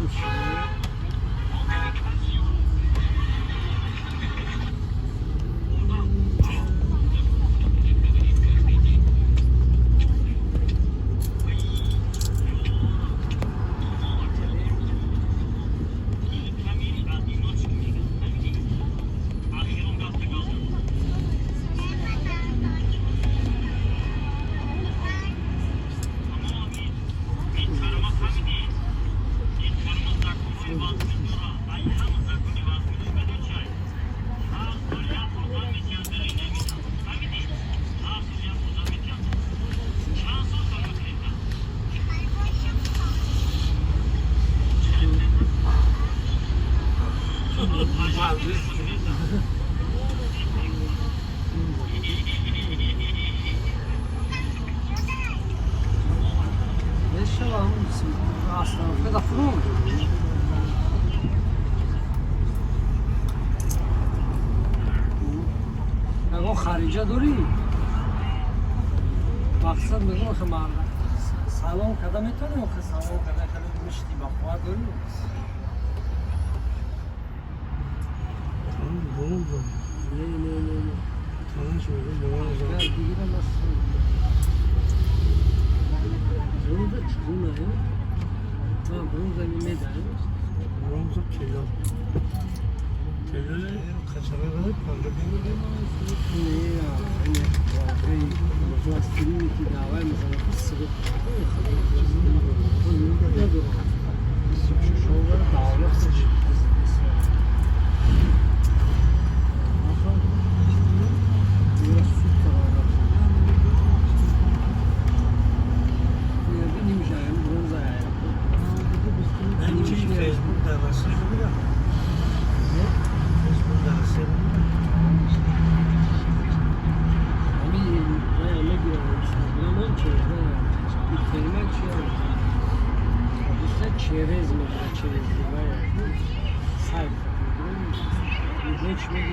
Намедонам чӣ. Мешава, остановка да фрунт. Ягон хариҷа дорӣ? Мақсад мегӯм, охе, марда салом карда метавонӣ, охе, салом карда хеле мишти ба қувват дорӣ? Бронза. Не, не, не, не. Танаш мегӯм, бронза. Бигирам аз бронза чугуна, э? Бронза медаем. Бронза тилло. Тилло қачара 55. Не, пластилине ки давай, масалан, надорам. 26 давлат. Чи Фейсбук дар Россия бигирам? Фейсбук дар Россия бигирам? Ами мегирам, калима чи через мегира, через сайт мегирам.